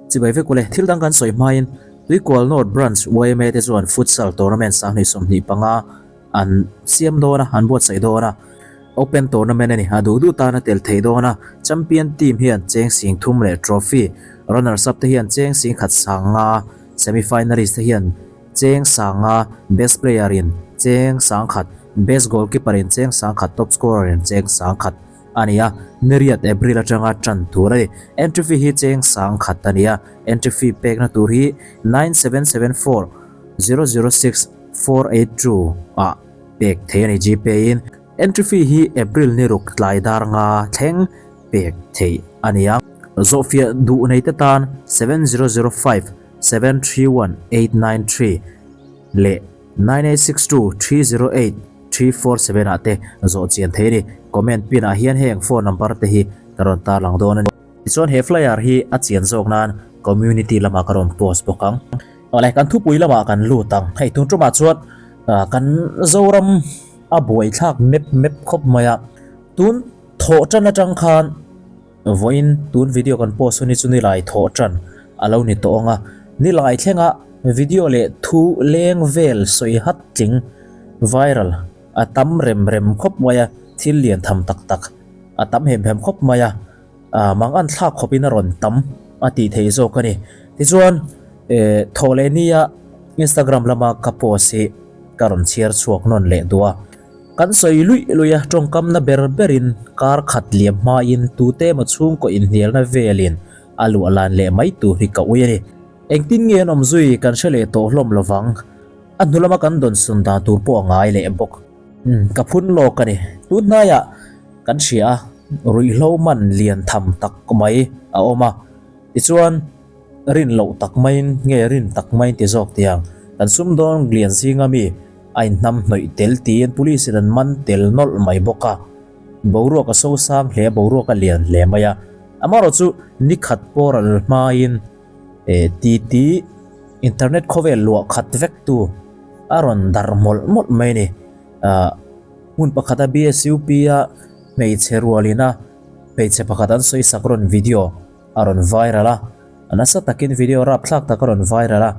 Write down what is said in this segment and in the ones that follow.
Chibai vek ule, thil dang kan sawi hmain Tuikual North Branch yma te chuan Futsal Tournament 2025 an siam dawn a, an buatsaih dawn a. Open Tournament a ni, a duh duh tan a tel thei dawn a. Champion team hian cheng sing thum leh trophy, runners up te hian cheng sing khat sang nga, semi finalist te hian cheng sang nga, best player in cheng sang khat, best goalkeeper in cheng sang khat, top scorer in cheng sang khat a ni a. Niriat April atanga tan tur a ni. Entry fee hi cheng sang khat a ni a, entry fee pekna tur hi 9774 006 482 ah pek thei a ni Gpay in. Entry fee hi April ni ruk tlai dar nga thleng pek theih a ni a. Zawhfiah duh nei te tan 7005 731 893 leh 9862 308 347 ah te zawh chian thei a ni. Comment pin ah hian heng phone number te hi ka rawn tarlang dawn a ni. Tichuan he flyer hi a chian zawk nan community lamah ka rawn post bawk ang. Awle kan thupui lamah kan lut ang. Hei tun tumah chuan kan Zoram a buaithlak mep mep khawp mai a. Tun thawh tan atang khan vawiin tun video kan post hun hi chu nilai thawh tan a lo ni tawh ang a. Nilai thlenga video leh thu leng vel sawi hat tling viral a tam rem rem khawp mai a, thil lian tham tak tak a tam hem hem khawp mai a. Mang an thlak khawpin a rawn tam a tih theih zawk a ni. Tichuan thaw leh nia Instagram lama ka post hi ka rawn chhiar chhuak nawn leh duh a. Kan sawi luih luih a, tawngkamna ber berin kar khat liam hmain tute emaw chhungkaw inhnialna velin a luah lan leh mai tur hi ka ui a ni. Engtin nge an awm zui kan hre leh tawh hlawm lovang. A hnu lama kan dawn sun dan tur pawh a ngai leh bawk. Ka phun lawk a ni. Tun hnaiah kan hria a, ruihhlo man lian tham tak mai a awm a. Tichuan, rin loh tak maiin nge rin tak maiin ti zawk tiang kan sumdawn lian zinga mi a inhnam hnawih tel tiin police in an man tel nawlh mai bawk a. Boruak a sosang hle a, boruak a lian hle mai a. Amaherawhchu ni khat pawh ral hmain titi internet khawvel luah khat vek tu a rawn darh mawlh mawlh mai a ni. Hmun pakhata BSUP a hmeichhe rualina hmeichhe pakhat an sawi sak rawn video a rawn viral a, a nasa takin video rapthlak tak a rawn viral a,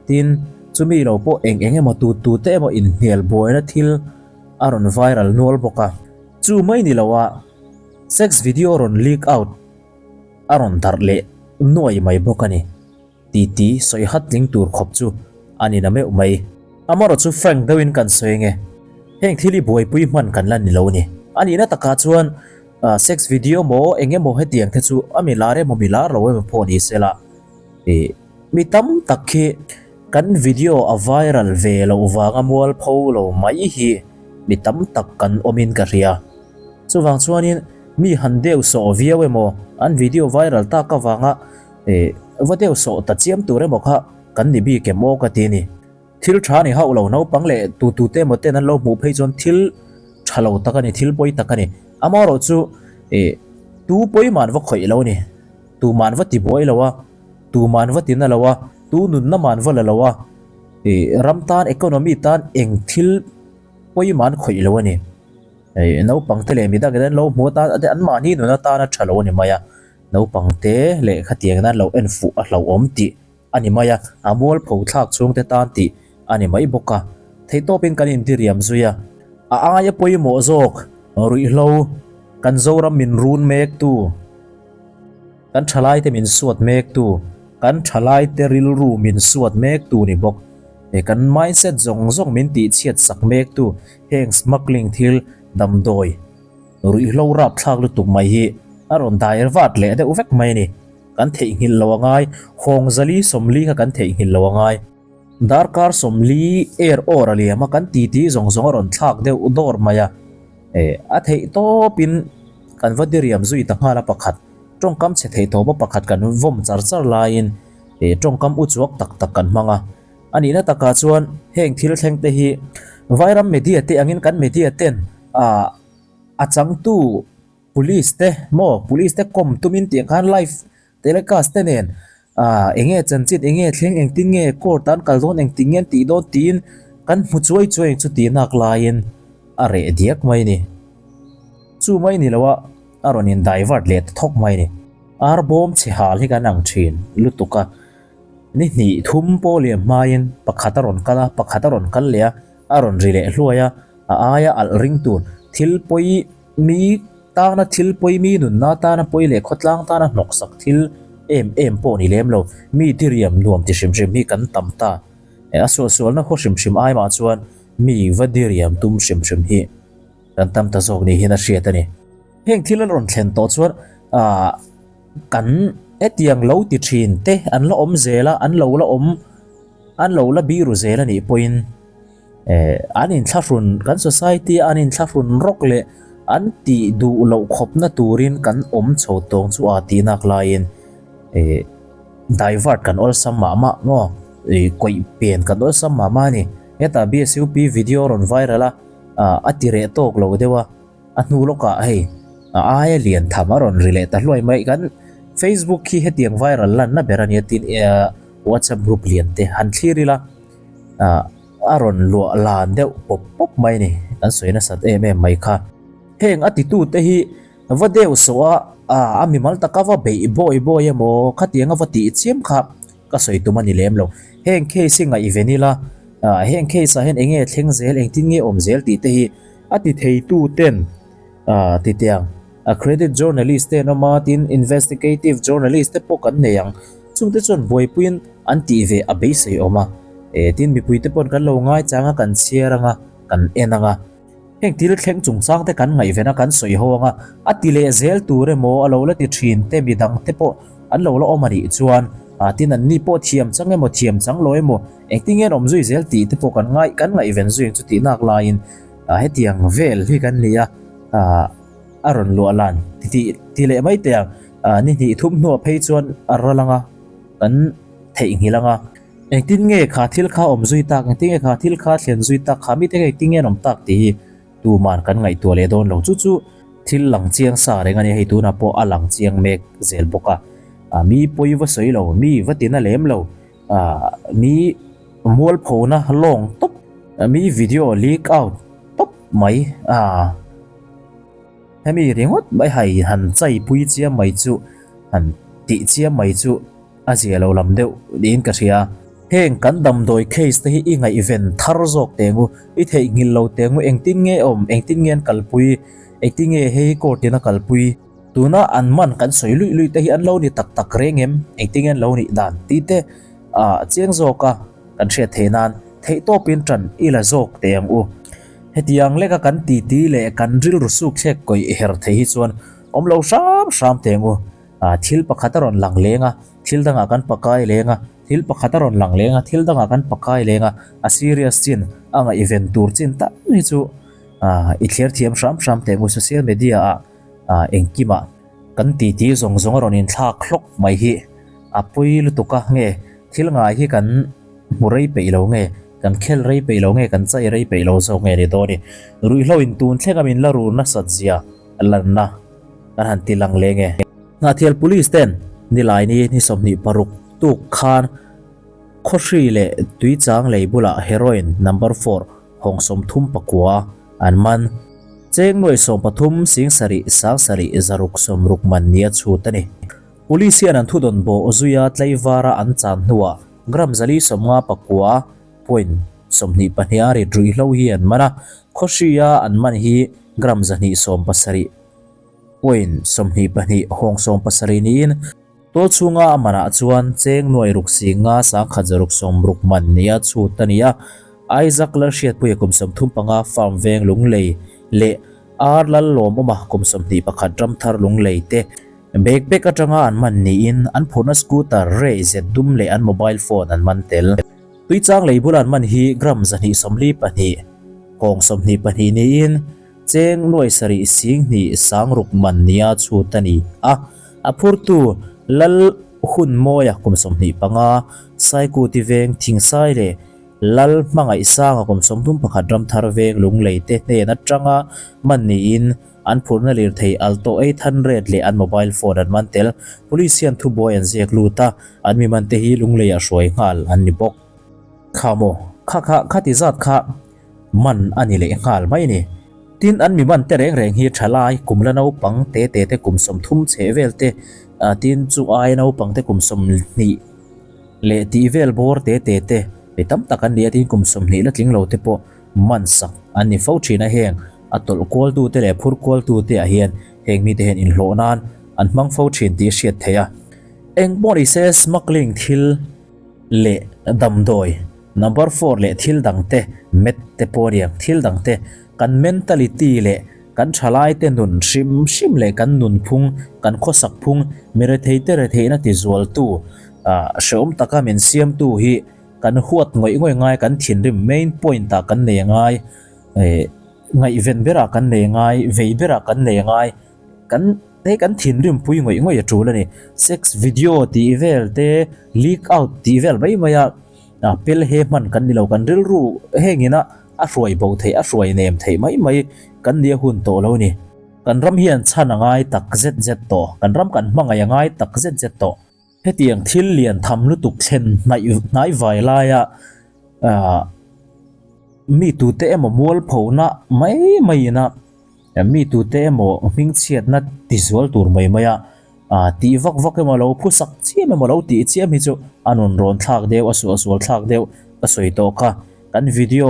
tin chumi lo pawh eng eng emaw tu tu te emaw inhnial buaina thil a rawn viral nual bawk a, chu mai ni lo a sex video rawn leak out a rawn darh leh nuai mai bawk a ni. Titi sawi hat tling tur khawp chu a ni na meuh mai. Amarawh chu frank deuhin kan sawi nge, heng thil hi buaipui hman kan la ni lo ni. A nihna takah chuan sex video maw eng emaw hetiang te chu a mi lar emaw mi lar lo emaw pawh ni se la, ih mi tam tak khi kan video a viral ve loh vanga mualpho lo mai hi mi tam tak kan awmin ka hria. Chuvang chuanin mi han deuh sawh viau emaw an video viral tak avanga Eh, va deuh sawh ta chiam tur emaw kha kan ni bik em aw ka ti a ni. Thil tha ni hauh lo, naupang leh tu tu te emaw ten an lo hmuh phei chuan thil tha lo tak a ni, thil pawi tak a ni. Amaherawh chu eh, tu pawi man va khawih lo a ni, tu man va ti buai lo a, tu man va ti na lo a, tu nunna man va la lo a, eh, ram tan, economy tan eng thil pawi man khawih lo a ni. Eh, naupang te leh midang in an lo hmuh atan, anmahni nun atana tha lo a ni mai a. Naupangte lehkha tiang nan lo en fuh a hlauhawm tih a ni mai a, a mualpho thlak chhungte tan tih a ni mai bawk a. Theihtawpin kan intiriam zui a, a aia pawimawh zawk ruihhlo kan Zoram min run mektu, kan thalaite min suat mektu, kan thalaite rilru min suat mektu ni bawk. He kan mindset zawng zawng min tihchhiat sak mektu heng smuggling thil damdawi, Ruihhlo rapthlak lutuk mai hi a rawn dai vat leh deuh vek mai a ni. Kan theihnghilh lo a ngai, hawng zali 40 kha kan theihnghilh lo a ngai. Darkar 40 er awr a liam a, kan titi zawng zawng a rawn thlak deuh dawr mai a. Eh, a theih tawpin kan va diriam zui ta nghal a pakhat, tawngkam chhe theih tawpa pakhat kan vawm char char laiin eh tawngkam u chuak tak tak kan hmang a. A nihna takah chuan heng thil thleng te hi Vairam media te angin kan media ten ah a changtu police te maw police te kawm tumin tih ang khan live telecast te nen ah eng nge chanchin eng nge thleng engtin nge court ah an kal dawn engtin nge an tih dawn tiin kan hmu chuai chuai ang chu tih nak laiin a reh diak mai a ni. Chu mai ni lo a a rawn in divert leh ta thawk mai a ni. Ar bawm chhe hal hi kan ang thin lutuk a, ni hnih thum pawh liam hmain pakhat a rawn kal a, pakhat a rawn kal leh a, a rawn ri leh hluai a, a aia alh ring tur thil pawi mi tana thil pawi mi nunna tana pawi leh khawtlang tana hnawksak thil em em pawh ni lem lo, mi diriam nuam ti hrim hrim hi kan tam ta. A suahsualna khaw hrim hrim ai mah chuan mi va diriam tum hrim hrim hi kan tam ta zawk niin a hriat a ni. Heng thil an rawn thlen tawh chuan aah kan hetiang lo ti thin te an la awm zel a, an lo la awm an lo la biru zel a nih pawhin eh an inthlahrun kan society a an inthlahrun rawk leh an tih duh loh khawpna turin kan awm chho tawng chu a tih nak laiin eh divert kan awlsam mah mah maw ih kawih pen kan awlsam mah mah a ni. Hetah BSUP video a rawn viral a ah a ti reh tawk lo deuh a. A hnu lawkah hei a aia lian tham a rawn ri leh ta hluai mai. Kan Facebook khi hetiang viral lanna ber a nia tin WhatsApp group lian te han thlir ila ah a rawn luah lan deuh pawp pawp mai a ni. Kan sawi nasat em em mai kha. Heng a titu te hi va deuh sawh a ah a mimal taka va beih bawi bawi emaw khatiang a va tih chiam kha ka sawi tum a ni lem lo. Heng case hi ngaihven ila ah heng case ah hian eng nge thleng zel engtin nge awm zel tih te hi A ti theitu ten ah ti tiang accredited journalist te an awm a, tin investigative journalist te pawh kan nei ang. Chungte chuan buaipuiin an tih ve a beisei awm a. Eh tin mipui te paw'n kan lo ngaichang a, kan chhiar ang a, kan en ang a. Heng thil thleng chungchang te kan ngaihven a, kan sawi ho ang a. A ti leh zel tur emaw a lo la ti thin te midang te pawh an lo la awm a nih chuan ah tin an ni pawh thiam chang emaw thiam chang lo emaw engtin nge an awm zui zel tih te pawh kan ngai kan ngaihven zui ang chu tih nak laiin Ah hetiang vel hi kan ni a, ah a rawn luah lan ti tih ti leh mai teh ang. Ah ni hnih thum hnuah phei chuan a ral ang a, kan theihnghilh ang a. Engtin nge kha thil kha awm zui tak, engtin nge kha thil kha thlen zui tak, kha mite kha engtin nge an awm tak tih hi tuman kan ngaihtuah leh dawn lo. Chu chu thil lang chiang sa reng a ni, hei tunah pawh a lang chiang mek zel bawk a. Ah mi pawi va sawi lo, mi va tina lem lo. Ah mi mualphona lawng tawp mi video leak out tawp mai ah hemi ringawt mai hai han chai pui chiam mai chu han tih chiam mai chu a zia lo lam deuh niin ka hria. Heng kan damdawi case te hi i ngaihven thar zawk teng u, i theihnghilh lo teng u, engtin nge awm, engtin nge an kalpui, engtin nge hei hi court in a kalpui. Tuna an man kan sawi luih luih te hi an lo ni tak tak reng em? Engtin nge an lo nih dan tih te ah chiang zawk a kan hriat theih nan theihtawpin tan i la zawk teh ang u. Hetiang leka kan titi leh kan rilru suk thlek kawih her theih hi chuan awm lo hram hram teh ang u. Ah thil pakhat a rawn lang leng a, thil dangah kan pakai leng a, thil pakhat a rawn lang leng a, thil dangah kan pakai leng a, a serious chin a ngaihven tur chin tak hi chu ah i thler thiam hram hram teh ang u social media ah. Ah engkimah kan titi zawng zawng a rawn inthlak hlawk mai hi a pawi lutuk a nge thil ngai hi kan hmu rei peih lo nge kan khel rei peih lo nge kan chai rei peih lo zawk nge ni dawn ni ruihhlo in tun thleng a min la rur nasat zia lanna kan han ti lang leng e. Hnahthial Police ten Nilaini ni 26 tuk khan Khawhri leh Tuichang lei bulah heroin number four hawng 39 an man. Cheng nuai 13 singsarih sangsarih zaruk 60 man nia chhut a ni. Police hian an thudawn bawh zuia tleivara an chan hnuah gram 159 point 22 a rit ruihhlo hi an man a, Khawhria an man hi gram 217 point 22 hawng 70 niin Tual chhunga a manah chuan cheng nuai ruk singa sangkhat zaruk 60 man nia chhut a ni a. Isaac Lalhriatpuia kum 35 Farm Veng Lunglei leh R Lallawmawma kum 21 Ramthar Lunglei te backpack atanga an man niin an phurhna scooter rei zet dum leh an mobile phone an man tel. Tuichang lei bula an man hi gram 242, hawng 22 niin Cheng nuai sarih sing hnih sang ruk man nia chhut a ni a, a phurtu Lal hun mawia kum 25, Saikuti veng Thingsai leh Lal hmangaih sanga kum 31 Ramthar veng Lunglei te hnen atanga man niin an phurhna lirthei Alto 800 leh an mobile phone an man tel. Police hian thubuai an ziak lut a, an mi man te hi Lungleiah hruai nghal an ni bawk. Kha maw? Kha kha khati zat kha man a ni leh nghal mai a ni. Tin, an mi man te reng reng hi thalai, kum la naupang te te te kum 30 chhe vel te Tin, chu aia naupangte kum 20 leh tih vel bawr te te te mi tam tak an ni a, tin kum 20 la tling lo te pawh man sak an ni fo thin a. Heng a tawlh kualtute leh phur kualtute ah hian heng mite hian inhlawh nan an hmang fo thin tih a hriat theih a. Eng pawh ni se smuggling thil leh damdawi number four leh thil dangte met te pawh a ni ang, thil dangte kan mentality leh kan thalaite nun hrim hrim leh kan nunphung, kan khawsak phung, mi retheite retheihna tizualtu, hrehawm taka min siamtu hi kan huat ngawih ngawih ngai, kan thinrim main point ah kan nei ngai, ngaihven berah kan nei ngai, vei berah kan nei ngai, kan hei kan thinrim pui ngawih ngawih a tul a ni. Sex video tih vel te, leak out tih vel mai mai a, pel he hman kan ni lo, kan rilru hengin a a hruai bo theih, a hruai nem theih mai mai kan nia hun tawh lo a ni. Kan ram hian chhan a ngai tak zet zet tawh, kan ram kan hmangaih a ngai tak zet zet tawh. Hetiang thil lian tham lutuk thlen hnaih hnai vai laia mi tute emaw mualphona mai maiin a mi tute emaw hmingchhiatna tizual tur mai mai a tih vak vak emaw lo phusak chiam emaw lo tih chiam hi chu a nun rawn thlak deuh a suah sual thlak deuh ka sawi tawh kha. Kan video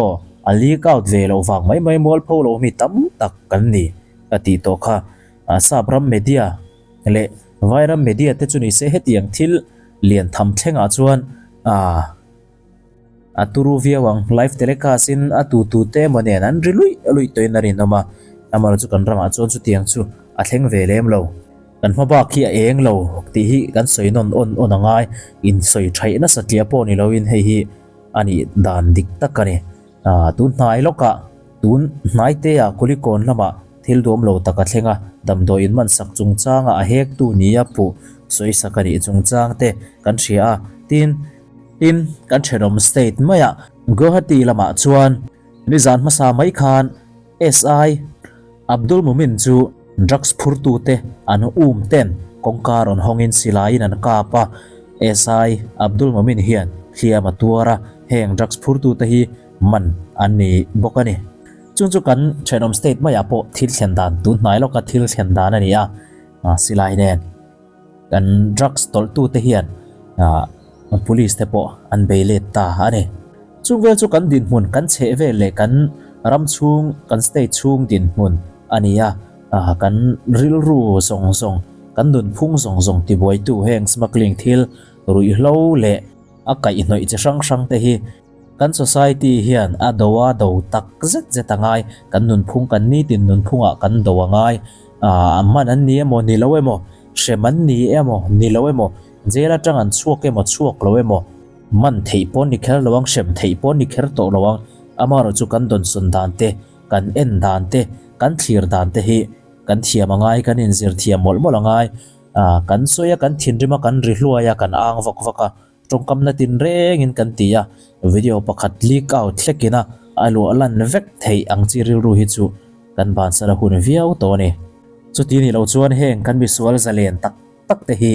a leak out ve loh vang mai mai mualpho lo mi tam tak kan ni ka tih tawh kha. Sap ram media leh Vairam media te chu ni se hetiang thil lian tham thlengah chuan aah a turu viau ang. Live telecast in a tu tu te emaw nen an ri luih luih tawhin a rinawm a, amaherawhchu chu kan ramah chuan chutiang chu a thleng ve lem lo. Kan hma bak hi a eng lo tih hi kan sawi nawn awn awn a ngai, insawi thaih nasa tliah pawh ni loin hei hi a nih dan dik tak a ni. Tun hnai lawkah tun hnai te-ah Kulikawn lamah thil duam lo tak a thleng a, damdawi in man sak chungchanga a hektu nia puh sawisak a nih chungchang te kan hria a, tin, tin, kan thenawm state maiah Guwahati lamah chuan nizan hmasa mai khan SI Abdul Mumin chu drugs phurtute an um ten kawngka rawn hawngin silaiin an kap a, SI Abdul Mumin hian hliam a tuar a, heng drugs phurtute hi man an ni bawk a ni. Chung chu kan thenawm state maiah pawh thil thlen dan tun hnai lawka thil thlen dan a ni a, silai nen kan drugs tawlhtute hian police te pawh an bei let ta a ni. Chung vel chu kan dinhmun kan chheh vel leh kan ram chhung kan state chhung dinhmun a ni a, kan rilru zawng zawng kan nunphung zawng zawng tibuaitu heng smuggling thil ruihhlo leh a kaihhnawih chi hrang hrang te hi Kan society hian a do a do tak zet zet a ngai, kan nunphung kan nitin nunphungah kan do a ngai. Aah hman an ni emaw ni lo emaw, hrem an ni emaw ni lo emaw, jail atang an chhuak emaw chhuak lo emaw, man theih pawn ni kher lo ang, hrem theih pawn ni kher tawh lo ang, amaherawh chu kan dawnsawn dan te, kan en dan te, kan thlir dan te hi kan thiam a ngai, kan inzir thiam mawlh mawlh a ngai. Aah kan sawi a, kan thinrim a, kan ri hluai a, kan ang vak vak a. Tawngkamna tinrengin kan ti a, video pakhat leak out hlekin a a luah lan vek theih ang chi rilru hi chu kan bansan a hun viau tawh a ni. Chuti nih loh chuan heng kan misual zalen tak tak te hi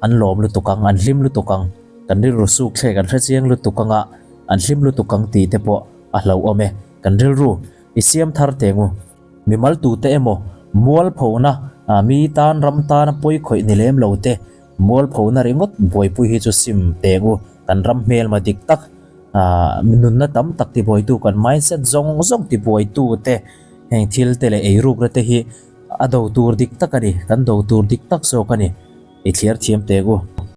an lawm lutuk ang, an hlim lutuk ang, kan rilru suk thlek an hrechiang lutuk anga an hlim lutuk ang tih te pawh a hlauhawm e. Kan rilru i siam thar teng u. Mimal tute emaw mualphona mi tan ram tana pawi khawih ni lem lo te Mualphona ringawt buaipui hi chu sim teng u, kan ram hmelma dik tak, nunna tam tak tibuaitu kan mindset zawng zawng tibuaitu te heng thil te leh eirukna te hi a do tur dik tak a ni, kan do tur dik tak zawk a ni, i thliar thiam teng u.